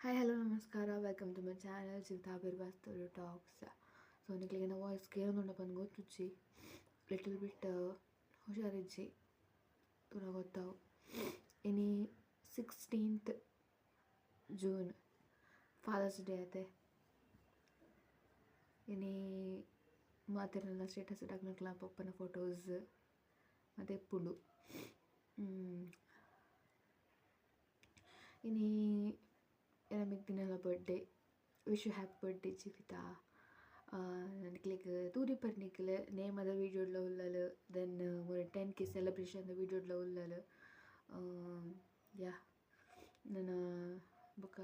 Hi hello ನಮಸ್ಕಾರ, welcome to my channel Jeevitha ಬಿರ್ವಾಸ್ತರು talks. So ನಿಕ್ಲೆಗಿನ ವಾಯ್ಸ್ ಕೇಳೊಂದುಂಡ ಪಂದ್ ಗೊತ್ತುಜ್ಜಿ, ಲಿಟಲ್ ಬಿಟ್ ಹುಷಾರಿಜ್ಜಿ ತೂನ ಗೊತ್ತಾವು. ಇನಿ 16th June fathers day ಅತೆ. ಇನಿ ಮಾತೆರ್ನಲ ಸ್ಟೇಟಸ್ ಡಾಕ್ನಕ್ಲ ಪಪ್ಪನ ಫೋಟೋಸ್ ಮಾತ ಇಪ್ಪುಂಡು. ಇನಿ ಎನ್ನ ಮೆಗ್ದಿನಲ birthday, wish you happy birthday Jeevitha. ನಿಕ್ಲೆಗ್ ತೂದಿಪ್ಪರ್ ನಿಕ್ಲ್ ನೇಮದ ವೀಡಿಯೋಡ್ಲ ಉಲ್ಲಲ್, then 10K celebration ದ ವೀಡಿಯೋಡ್ಲ ಉಲ್ಲಲ್. ಯಾ ನನ ಬೊಕ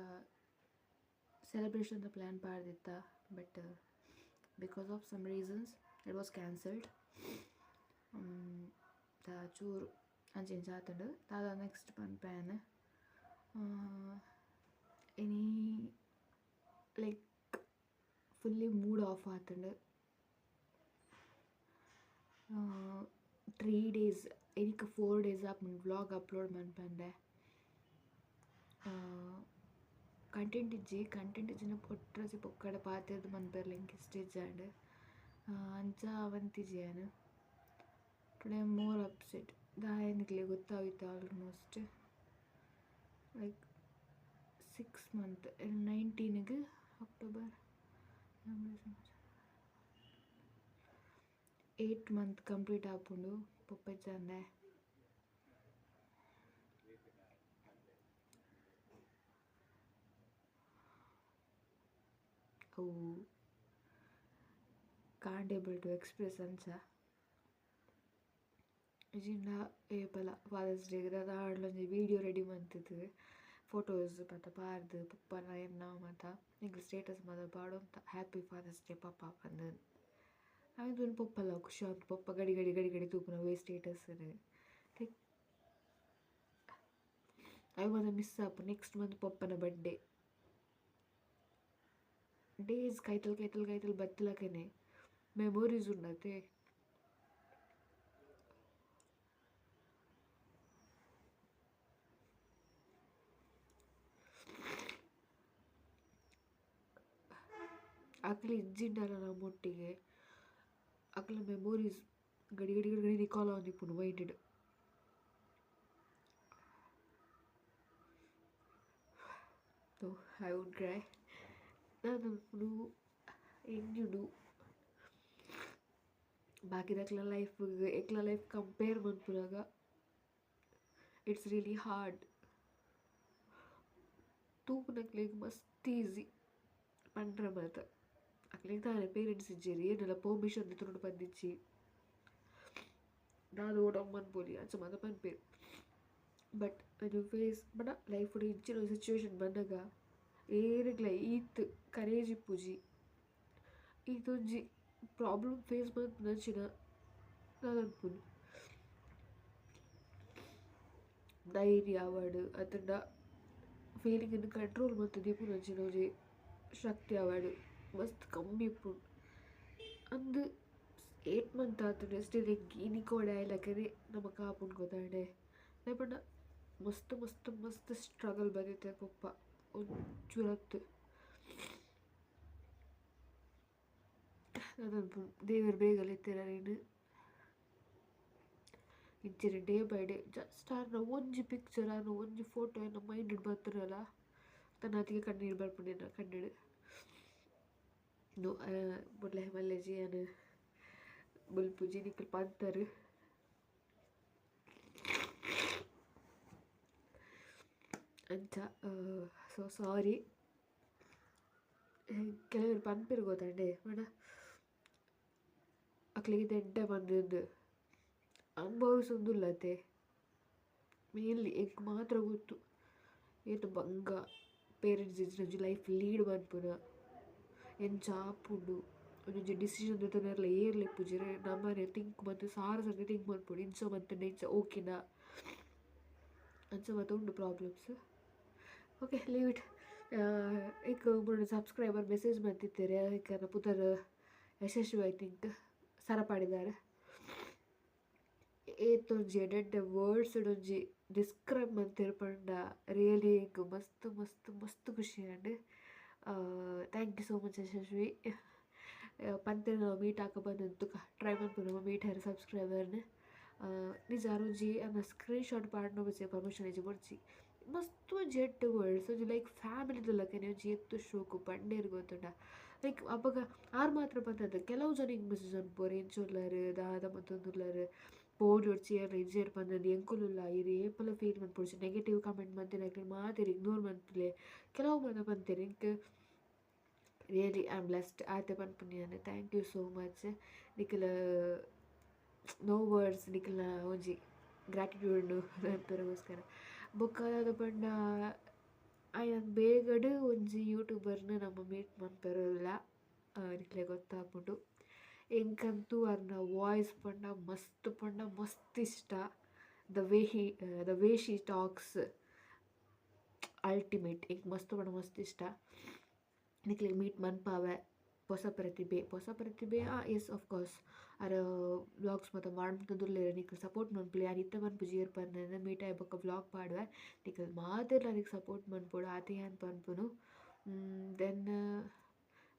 ಸೆಲೆಬ್ರೇಷನ್ ದ plan ಪಾಡ್ದಿತ್ತ, but because of some reasons it was cancelled. ಚೂರು ಅಂಚ ಇಂಚ ಆತುಂಡು ದಾದ ನೆಕ್ಸ್ಟ್ ಪನ್ಪೆ. ಇನಿ ಲೈಕ್ ಫುಲ್ಲಿ ಮೂಡ್ ಆಫ್ ಆತುಂಡು. 3 ಡೇಸ್ ಇನಿಕ್ 4 ಡೇಸ್ ಆಪುಂಡು ವ್ಲಾಗ್ ಅಪ್ಲೋಡ್ ಮನ್ಪಂದೆ. ಕಂಟೆಂಟ್ ಇಜ್ಜಿ, ಕಂಟೆಂಟ್ ಇಜ್ಜಿಂಡ ಒಟ್ರಾಸಿ ಪೊಕ್ಕಡೆ ಪಾತೆರ್ದ್ ಮನ್ಪೆರ್ಲ ಎಂಕ್ ಇಷ್ಟ ಇಜ್ಜಾಂಡ್ ಅಂಚ ಆವಂತಿಜಿ ಯಾನ್. Today I am more upset ದಾಯೆ ನಿಕ್ಲೆಗ್ ಗೊತ್ತಾವಿತ್ತೆ ಆಲ್ಮೋಸ್ಟ್ ಲೈಕ್ 6 ಮಂತ್ 19 ಅಕ್ಟೋಬರ್ 8 ಮಂತ್ ಕಂಪ್ಲೀಟ್ ಆಪುಂಡು ಪೊಪ್ಪೆಜ್ಜಂದೆ. ಅವು ಕಾಂಟ್ ಏಬಲ್ ಟು ಎಕ್ಸ್ಪ್ರೆಸ್ ಅಂಚ. ಇಜ್ಜಿಂಡ ಏಪಲ ಫಾದರ್ಸ್ ಡೇ ದಾದ ಆಂಡಲ ಒಂಜಿ ವೀಡಿಯೋ ರೆಡಿ ಮಂತುದು ಫೋಟೋಸ್ ಮಾತ ಪಾರ್ದ್ ಪಪ್ಪನ ಎನ್ನ ಮಾತ ಎಂಕ್ಲೆ ಸ್ಟೇಟಸ್ ಮಾತ ಪಾಡೊಂತ ಹ್ಯಾಪಿ ಫಾದರ್ಸ್ ಡೇ ಪಪ್ಪ ಪಂದ್. ಅವೆನ್ ತೂನ ಪೊಪ್ಪಲ ಖುಷಿ ಆಪುಂಡು, ಪೊಪ್ಪ ಗಡಿ ಗಡಿ ಗಡಿ ಗಡಿ ತೂಪುನ ಅವೇ ಸ್ಟೇಟಸ್ ಲೈಕ್ ಅವು ಮಾತ ಮಿಸ್ ಆಪುಂಡು. ನೆಕ್ಸ್ಟ್ ಮಂತ್ ಪೊಪ್ಪನ ಬರ್ಡೇ ಡೇಸ್ ಕೈತಲ್ ಕೈತಲ್ ಕೈತಲ್ ಬತ್ತಿಲಕನೆ ಮೆಮೊರೀಸ್ ಉಂಡತೆ. ಅಕ್ಲ್ ಇಜ್ಜಿಂಡಲ ನಮ್ಮೊಟ್ಟಿಗೆ ಅಕ್ಲ್ನ ಮೆಮೊರೀಸ್ ಗಡಿ ಗಡಿ ಗಡಿ ಗಡಿ ರಿಕಾಲ್ ಆವೊಂದಿಪ್ಪುಂಡು mind. So I won't cry. ದಾದ ಮನ್ಪುಂಡು ಎಂಜುಂಡು ಬಾಕಿದಕ್ಲೆನ ಲೈಫ್ ಎಂಕ್ಲೆನ ಲೈಫ್ ಕಂಪೇರ್ ಮನ್ಪುನಗ it's really hard. ತೂಪುನಕ್ಲೆಗ್ ಮಸ್ತ್ ಈಸಿ ಪಂಡ್ರೆ ಮಾತ ಅಕ್ಲೆಗ್ ದಾನೆ ಪೇರೆಂಟ್ಸ್ ಇಜ್ಜೆರ್ ಏನೆಲ ಪರ್ಮಿಷನ್ ದೆತೊನೊಡು ಪಂದಿಜ್ಜಿ ದಾದ ಓಡೊಂದು ಮನ್ಪೊಲಿ ಅಂಚ ಮಾತ ಪನ್ಪೆರ್. ಬಟ್ when you face ಪಂಡ ಲೈಫ್ ಡ್ ಇಂಚಿನ ಸಿಚುವೇಶನ್ ಬನ್ನಗ ಏರೆಗ್ಲ ಈತ್ ಕರೇಜ್ ಇಪ್ಪುಜಿ, ಈತೊಂಜಿ ಪ್ರಾಬ್ಲಮ್ ಫೇಸ್ ಮನ್ಪುನಂಚಿನ ದಾದ ಮನ್ಪುನು ಧೈರ್ಯ ಆವಡ್ ಅತ್ತುಂಡ ಫೀಲಿಂಗ್ ನ್ ಕಂಟ್ರೋಲ್ ಮಂತ್ ದೀಪುನಂಚಿನ ಒಂಜಿ ಶಕ್ತಿ ಆವಡ್ ಮಸ್ತ್ ಕಮ್ಮಿ ಇಪ್ಪುಂಡು. ಅಂದ್ 8 ಮಂತ್ ಆತುಂಡು ಸ್ಟಿಲ್ ಎಂಕ್ ಇನಿಕೋಡೆ ಆಯಿಲಕನೆ ನಮಕ್ ಆಪುಂಡು ಗೊತ್ತಾಂಡೆ. ದಾಯೆ ಪಂಡ ಮಸ್ತ್ ಮಸ್ತ್ ಮಸ್ತ್ ಸ್ಟ್ರಗಲ್ ಬದಿತ್ತೆ ಪೊಪ್ಪ ಒಂಚೂರತ್ತ್ ದಾದ ಮನ್ಪುನು ದೇವೆರ್ ಬೇಗ ಲೆತ್ತೆರ್ ಅರೆನ್. ಇಂಚನೆ ಡೇ ಬೈ ಡೇ ಜಸ್ಟ್ ಆರ್ನ ಒಂಜಿ ಪಿಕ್ಚರ್ ಆರ್ನ ಒಂಜಿ ಫೋಟೋ ಎನ್ನ ಮೈಂಡ್ ಡ್ ಬತ್ತುಂಡಲ ತನ್ನಾತಿಗೆ ಕಣ್ಣೀರ್ ಬರ್ಪುಂಡು ಎನ್ನ ಕಣ್ಣುಡು. ಬೊಡ್ಲೆ ಮಲ್ಲೆಜಿ ಯಾನ್ ಬೊಲ್ಪುಜಿ ನಿಕುಲು ಪಂತರ್. ಅಂಚ ಸೊ ಸಾರಿ ಕೆಲವೆರ್ ಪನ್ಪೆರ್ ಗೊತ್ತಾಂಡೆ ಪಂಡ ಅಕ್ಲೆಗ್ ಎಡ್ಡೆ ಪಂದ್ ಅನುಭವಿಸೊಂದುಲ್ಲತೆ ಮೇನ್ಲಿ ಎಂಕ್ ಮಾತ್ರ ಗೊತ್ತು ಏತ್ ಬಂಗ ಪೇರೆಂಟ್ಸ್ ಇಜ್ಜಿಂಡ ಲೈಫ್ ಲೀಡ್ ಮನ್ಪುನ ಎಂಚ ಆಪುಂಡು ಒಂಜೊಂಜಿ ಡಿಸಿಷನ್ ದೆತೊನೆರ್ಲ ಏರ್ಲ ಇಪ್ಪುಜೆರ್ ನಮನೆ ಥಿಂಕ್ ಮಂತ್ ಸಾರ ಸರ್ತಿ ಥಿಂಕ್ ಮನ್ಪೊಡು ಇಂಚ ಮಂತ್ಂಡ ಇಂಚ ಓಕೆನಾ ಅಂಚ ಮಾತ ಉಂಡು ಪ್ರಾಬ್ಲಮ್ಸ್. Okay leave it. ಎಂಕ್ ಒಬ್ಬರು ಸಬ್ಸ್ಕ್ರೈಬರ್ ಮೆಸೇಜ್ ಮಂತಿತ್ತೆರ್ ಎಂಕ್ ಪುದರ್ ಯಶಸ್ವಿ I think ಸರಪಾಡಿದಾರ್. ಏತೊಂಜಿ ಎಡ್ಡೆ ಎಡ್ಡೆ ವರ್ಡ್ಸ್ ಒಂಜಿ ಡಿಸ್ಕ್ರೈಬ್ ಮಂತೆರ್ ಪಂಡ ರಿಯಲಿ ಎಂಕ್ ಮಸ್ತ್ ಮಸ್ತ್ ಮಸ್ತ್ ಖುಷಿ ಆಂಡ್. Thank you so much Yashasvi. ಪಂತೆರ್ ನಮ ಮೀಟ್ ಆಕ ಪಂದ್ ತುಕ ಟ್ರೈ ಮನ್ಪುನು ನಮ ಮೀಟ್ ಆಯೆರೆ ಸಬ್ಸ್ಕ್ರೈಬರ್ನ್. ನಿಜ ಆರ್ ಒಂಜಿ ಅರ್ನ ಸ್ಕ್ರೀನ್ ಶಾಟ್ ಪಾಡ್ನ ಬೊರ್ಚಿ ಪರ್ಮಿಷನ್ ಇಜ್ಜಿ ಬೊರ್ಚಿ ಮಸ್ತ್ ಒಂಜಿ ಎಡ್ಡೆ ವರ್ಡ್ಸ್ ಒಂಜಿ ಲೈಕ್ ಫ್ಯಾಮಿಲಿದ ಲೆಕ್ಕನೆ ಒಂಜಿ ಏತ್ ಶೋಕು ಪಂಡೆರ್ ಗೊತ್ತುಂಡ. ಲೈಕ್ ಅಪಗ ಆರ್ ಮಾತ್ರ ಪಂತಂದ್ ಕೆಲವು ಜನ ಇಂಕ್ ಮೆಸೇಜ್ ಮನ್ಪುವೆರ್ ಎಂಚ ಉಲ್ಲರ್ ದಾದ ಮಂತೊಂದುಲ್ಲರ್ ಪೋಡಿಯೊಡ್ಚಿ ಏರ್ಲ ಇಜ್ಜೆರ್ ಪಂದ್ ಎಂಕುಲುಲ್ಲ ಈರ್ ಏಪಲ ಫೀಲ್ ಮನ್ಪೊಡ್ಚಿ ನೆಗೆಟಿವ್ ಕಮೆಂಟ್ ಮಂತಿನಕ್ಲೆನ್ ಮಾತೆರ್ ಇಗ್ನೋರ್ ಮನ್ಪುಲೆ ಕೆಲವು ಮಾತ ಪಂತೆರ್ ಎಂಕ್ ರಿಯಲಿ I am blessed ಆತೆ ಪನ್ಪುನಿ ಯಾನ್. Thank you so much ನಿಕುಲು ನೋ ವರ್ಡ್ಸ್ ನಿಕಲ್ನ ಒಂಜಿ ಗ್ರ್ಯಾಟಿಟ್ಯೂಡ್ ಮನ್ಪೆರೆಗೋಸ್ಕರ. ಬೊಕ್ಕ ದಾದ ಪಂಡ ಆಯನ್ ಬೇಗಡ್ ಒಂಜಿ ಯೂಟ್ಯೂಬರ್ನ್ ನಮ ಮೀಟ್ ಮನ್ಪೆರೆಲ ನಿಕ್ಲೆಗ್ ಗೊತ್ತಾಪುಂಡು. ಎಂಕಂತೂ ಅರ್ನ ವಾಯ್ಸ್ ಪಂಡ ಮಸ್ತ್ ಪಂಡ ಮಸ್ತ್ ಇಷ್ಟ. The way she talks ultimate ಎಂಕ್ ಮಸ್ತ್ ಪಂಡ ಮಸ್ತ್ ಇಷ್ಟ. ನಿಕ್ಲೆಗ್ ಮೀಟ್ ಮನ್ಪಾವೆ ಪೊಸ ಪ್ರತಿಭೆ ಪೊಸ ಪ್ರತಿಭೆ ಎಸ್ ಆಫ್ ಕೋರ್ಸ್ ಅರ್ ವ್ಲಾಗ್ಸ್ ಮಾತ ಮಂತೊಂದುಲ್ಲೆರ್ ನಿಕುಲು ಸಪೋರ್ಟ್ ಮನ್ಪುಲೆ ಯಾನ್ ಇತ್ತೆ ಪನ್ಪುಜಿ ಏರ್ ಪಂದ್ ಮೀಟ್ ಆಯಿ ಬೊಕ್ಕ ವ್ಲಾಗ್ ಪಾಡುವೆ ನಿಕುಲು ಮಾತೆರ್ಲ ಅರೆಗ್ ಸಪೋರ್ಟ್ ಮನ್ಪೊಡು ಆತೆ ಯಾನ್ ಪನ್ಪುನು. Then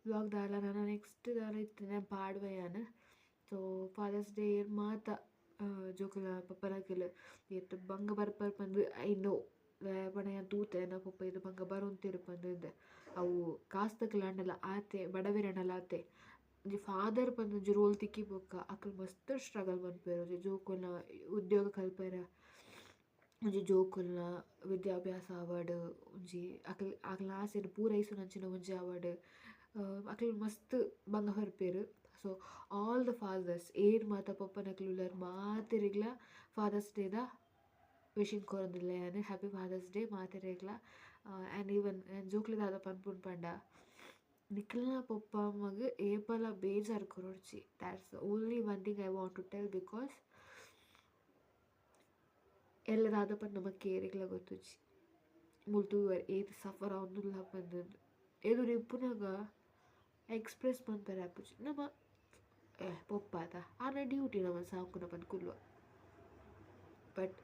vlog ದಾಲ ನನ ನೆಕ್ಸ್ಟ್ ದಾಲ ಇತ್ತ್ಂಡ ಪಾಡುವೆ ಯಾನ್. ಸೊ ಫಾದರ್ಸ್ ಡೇ ಏರ್ ಮಾತ ಜೋಕುಲ್ನ ಪಪ್ಪನಕುಲು ಏತ್ ಬಂಗ ಬರ್ಪೆರ್ ಪಂದ್ I know ಪಂಡ ಯಾನ್ ತೂತೆ ಎನ್ನ ಪೊಪ್ಪ ಏತ್ ಬಂಗ ಬರೊಂತೆರ್ ಪಂದ್ ಅವು ಕಾಸ್ದಕುಲಾಂಡಲ ಆತೆ ಬಡವೆರಾಂಡಲ ಆತೆ ಒಂಜಿ ಫಾದರ್ ಪಂದ್ ಒಂಜಿ ರೋಲ್ ತಿಕ್ಕಿ ಬೊಕ್ಕ ಅಕುಲು ಮಸ್ತ್ ಸ್ಟ್ರಗಲ್ ಮನ್ಪುವೆರ್ ಒಂಜಿ ಜೋಕುಲ್ನ ಉದ್ಯೋಗ ಕಲ್ಪೆರೆ ಒಂಜಿ ಜೋಕುಲ್ನ ವಿದ್ಯಾಭ್ಯಾಸ ಆವಡ್ ಒಂಜಿ ಅಕಲ್ ಅಕಲ್ನ ಆಸೆನ್ ಪೂರೈಸುನಂಚಿನ ಒಂಜಿ ಆವಡ್ ಅಕುಲು ಮಸ್ತ್ ಬಂಗ ಬರ್ಪೆರ್. ಸೊ ಆಲ್ ದ ಫಾದರ್ಸ್ ಏರ್ ಮಾತ ಪೊಪ್ಪನಕುಲು ಉಲ್ಲೆರ್ ಮಾತೆರೆಗ್ಲ ಫಾದರ್ಸ್ ಡೇದ ವಿಶಿಂಗ್ ಕೊರೊಂದುಲ್ಲೆ ಯಾನ್. ಹ್ಯಾಪಿ ಫಾದರ್ಸ್ ಡೇ ಮಾತೆರೆಗ್ಲ. ಆ್ಯಂಡ್ ಈವನ್ ಯಾನ್ ಜೋಕ್ಲೆಗ್ ದಾದ ಪನ್ಪುಂಡು ಪಂಡ ನಿಕಲ್ನ ಪೊಪ್ಪ ಅಮ್ಮಗ್ ಏಪಲ ಬೇಜಾರ್ ಕೊರೊಡ್ಚಿ. That's the only one thing I want to tell because ಎಲ್ಲೆ ದಾದ ಪಂದ್ ನಮಕ್ ಏರೆಗ್ಲ ಗೊತ್ತುಜ್ಜಿ. ಮೂಲು ತೂವರ್ ಏತ್ ಸಫರ್ ಆವೊಂದುಲ್ಲ ಪಂದ್ ಎದುರು ಇಪ್ಪುನಗ ಎಕ್ಸ್ಪ್ರೆಸ್ ಮನ್ಪೆರೆ ಆಪುಜಿ. ನಮ ಪೊಪ್ಪ ಅತ ಆರ್ನ ಡ್ಯೂಟಿ ನಮ ಸಾಂಕುನ ಪಂದ್ ಕುಲ್ಲುವ. ಬಟ್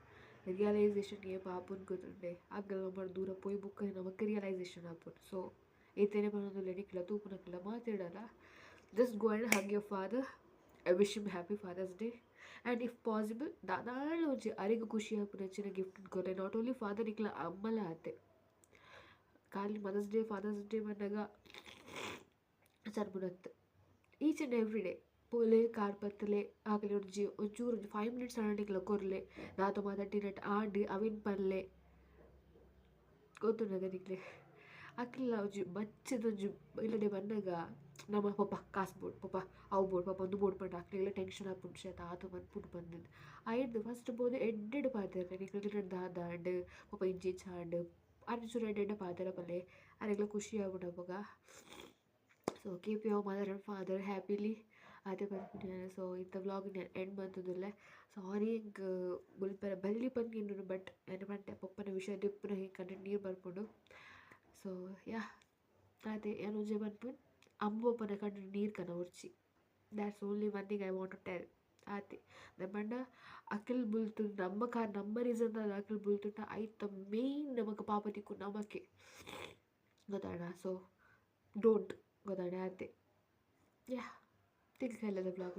ರಿಯಲೈಸೇಷನ್ ಏಪ ಆಪುಂಡು ಗೊತ್ತುಂಡೆ ಅಗಲ್ ನಮಡ್ ದೂರ ಪೋಯಿ ಬೊಕ್ಕ ನಮಕ್ ರಿಯಲೈಸೇಷನ್ ಆಪುಂಡು. ಸೊ ಏತೇನೆ ಪನೊಂದುಲ್ಲೆ ನಿಕ್ಲ ತೂಪುನಕ್ಲ ಮಾತೆಡಲ just go and hug your father. I wish him happy Father's Day. And if possible ದಾದಾಂಡ ಒಂಜಿ ಅರೆಗ್ ಖುಷಿ ಆಪುನಂಚಿನ ಗಿಫ್ಟ್ ಕೊರ್ಲೆ. Not only father ನಿಕ್ಲ ಅಮ್ಮಲ ಆತೆ. ಖಾಲಿ ಮದರ್ಸ್ ಡೇ ಫಾದರ್ಸ್ ಡೇ ಪನ್ನಗ ಸರ್ಪುನತ್ತ್. ಈಚ್ ಆ್ಯಂಡ್ ಎವ್ರಿ ಡೇ ಪೋಲೆ ಕಾರ್ ಪತ್ತಲೆ ಅಕಲೆ ಒಂಜಿ ಒಂಚೂರು ಒಂಜಿ 5 ಮಿನಿಟ್ಸ್ ಆಂಡ ನಿಕ್ಲ ಕೊರ್ಲೆ ದಾದ ಮಾತ ದಿನಟ್ ಆಂಡ್ ಅವೆನ್ ಪನ್ಲೆ ಗೊತ್ತುಂಡತ ನಿಕ್ಲೆ ಅಕ್ಲೆಲ ಒಂಜಿ ಬಚ್ಚದ ಒಂಜಿ ಇಲ್ಲಡೆ ಬನ್ನಗ ನಮ ಪೊಪ್ಪ ಕಾಸ್ ಬೋಡು ಪೊಪ್ಪ ಅವು ಬೋಡು ಪೊಪ್ಪ ಉಂದು ಬೋಡು ಪಂಡ ಅಕ್ಲೆಗ್ಲ ಟೆನ್ಷನ್ ಆಪುಂಡು ಶ್ಶೇ ದಾದ ಮನ್ಪುಂಡು ಪಂದ್ ಐಡ್ದ್ ಫಸ್ಟ್ ಪೋದು ಎಡ್ಡೆಡ್ ಪಾತೆರ್ಲೆ ನಿಕ್ಲೆ ದಿನಟ್ ದಾದ ಆಂಡ್ ಪೊಪ್ಪ ಇಂಚ ಇಂಚ ಆಂಡ್ ಆರ್ ಒಂಚೂರು ಎಡ್ಡೆ ಎಡ್ಡೆ ಪಾತೆರ ಪನ್ಲೆ ಅರೆಗ್ಲ ಖುಷಿ ಆಪುಂಡು ಅಪಗ. So keep your mother and father happily ಆತೆ ಪನ್ಪಿನಿ ಯಾನ್. ಸೊ ಇತ್ತೆ ವ್ಲಾಗ್ ನ್ ಎಂಡ್ ಮಂತೊಂದುಲ್ಲೆ. ಸಾರಿ ಎಂಕ್ ಬುಲ್ಪೆರೆ ಬಲ್ಲಿ ಪಂದ್ ಎನ್ನುನು ಬಟ್ ಯಾನ್ ಪಂಡೆ ಪೊಪ್ಪನ ವಿಷಯ ದೆಪ್ಪುನಗ ಎಂಕ್ ಕಣ್ಣು ನೀರು ಬರ್ಪುಂಡು. ಸೊ ಯಾ ಆತೆ ಯಾನ್ ಒಂಜೆ ಪನ್ಪುನ್ ಅಮ್ಮ ಪೊಪ್ಪನ ಕಣ್ಣು ನೀರು ಕನವೊಡ್ಚಿ. That's only one thing I want to tell ಆತೆ. ದಾಯೆ ಪಂಡ ಅಕುಲು ಬುಲ್ತು ನಮ್ಮ ಕಾರ್ ನಮ್ಮ ರೀಸನ್ ದಾದ ಅಕುಲು ಬುಲ್ತುಂಡ ಐತ ಮೇನ್ ನಮಕ್ ಪಾಪ ತಿಕ್ಕು ನಮಕೆ ಗೊತ್ತಾಂಡ. ಸೊ don't ಗೊತ್ತಾಂಡ ಆತೆ. ಯಾ ತಿಕ್ಕ್ ವ್ಲಾಗ್.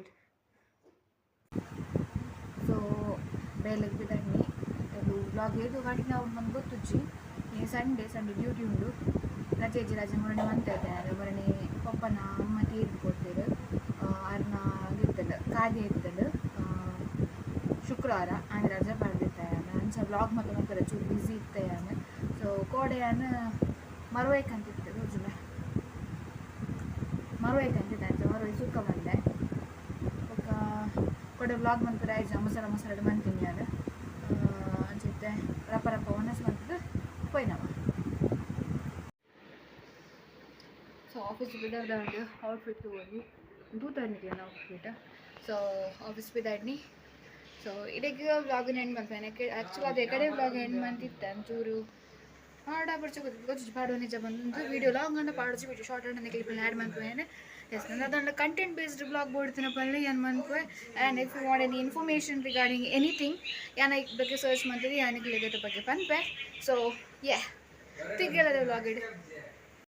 ಸೊ ಬೇಲೆಗ್ ಪಿದಡ್ನಿ ಅದು ವ್ಲಾಗ್ ಏತು ಕಂಟಿನ್ಯೂ ಆಪುಂಡು ಪಂದ್ ಗೊತ್ತುಜ್ಜಿ. ಈ ಸಂಡೇ ಸಂಡೇ ಡ್ಯೂಟಿ ಉಂಡು. ರಜೆ ಇಜ್ಜಿ ರಜೆ ಮೊರನೆ ಮಂತೆ ಮೊರನೆ ಪಪ್ಪನ ಅಮ್ಮ ತೀರ್ದ್ ಪೋತೆರ್. ಅರ್ನ ಇತ್ತಂಡ್ ಕಾರ್ಯ ಇತ್ತಂಡ್ ಶುಕ್ರವಾರ ಆಂಡ ರಜೆ ಪಾಡ್ದಿತ್ತೆ ಯಾನ್ ಅಂಚ ವ್ಲಾಗ್ ಮಾತ ಮಲ್ಪೆರೆ ಚೂರು ಬ್ಯುಸಿ ಇತ್ತೆ ಯಾನ್. ಸೊ ಕೋಡೆ ಯಾನ್ ಮರುವೈಕಂತಿತ್ತೆ ತೋಜುಂಡ ಮರುವೈಕಂತಿತ್ತೆ ಅಂಚ ಮರುವೈ ಸುಕ್ಕ ಬಂದೆ ಬೊಕ್ಕ ಕೋಡೆ ವ್ಲಾಗ್ ಮಲ್ಪೆರೆ ಆಯ್ಜಿ ಮಸಾಲ ಮಸಾಲೆ ಮಂತಿನಿ ಯಾನ್. ಅಂಚ ಇತ್ತೆ ರಪ್ಪ ರಪ್ಪ ಒಣಸ್ ಮಂತುದು ಪೋಯಿನವ. ಸೊ ಆಫೀಸ್ ಪಿದಡ್ದಾಂಡ್ ಔಟ್ಫಿಟ್ ತೂವೊಲಿ ತೂತರ್ ನಿಕ್ಲೆನ ಔಟ್ಫಿಟ್. ಸೊ ಆಫೀಸ್ ಪಿದಡ್ನಿ. ಸೊ ಇಡೆಗ್ ವ್ಲಾಗ್ ಎಂಡ್ ಮಲ್ಪೆನೆ ಆ್ಯಕ್ಚುಲಿ ಅದೇ ಕಡೆ ವ್ಲಾಗ್ ಎಂಡ್ ಮಂತಿತ್ತೆ ಒಂಚೂರು ಪಾಡ ಪರ್ಚ ಗೊತ್ತಿಜ್ಜಿ ಪಾಡುವ ನಿಜ ಬಂದು ವೀಡಿಯೋ ಲಾಂಗ್ ಅಂಡ ಪಾಡೊಡ್ಚಿ, ವೀಡಿಯೋ ಶಾರ್ಟ್ ಅಂಡ ಕ್ಲಿಪ್ ಆ್ಯಡ್ ಮನ್ಪುವೇನೆ. ಎಸ್, ನನ್ನ ಕಂಟೆಂಟ್ ಬೇಸ್ಡ್ ವ್ಲಾಗ್ ಬೋಡ್ತಿನ ಪನ್ಲೆ ಯಾನ್ ಮನ್ಪುವೆ. And if you want any information regarding anything, ಯಾನ್ ಐಕ್ ಬಗ್ಗೆ ಸರ್ಚ್ ಮಂತುದು ಯಾನ್ ನಿಕ್ಲೆಗ್ ಬಗ್ಗೆ ಪನ್ಪೆ. ಸೊ ಯೇ, ತಿಗ್ಗೆಲದ ವ್ಲಾಗ್ ಇಡ್.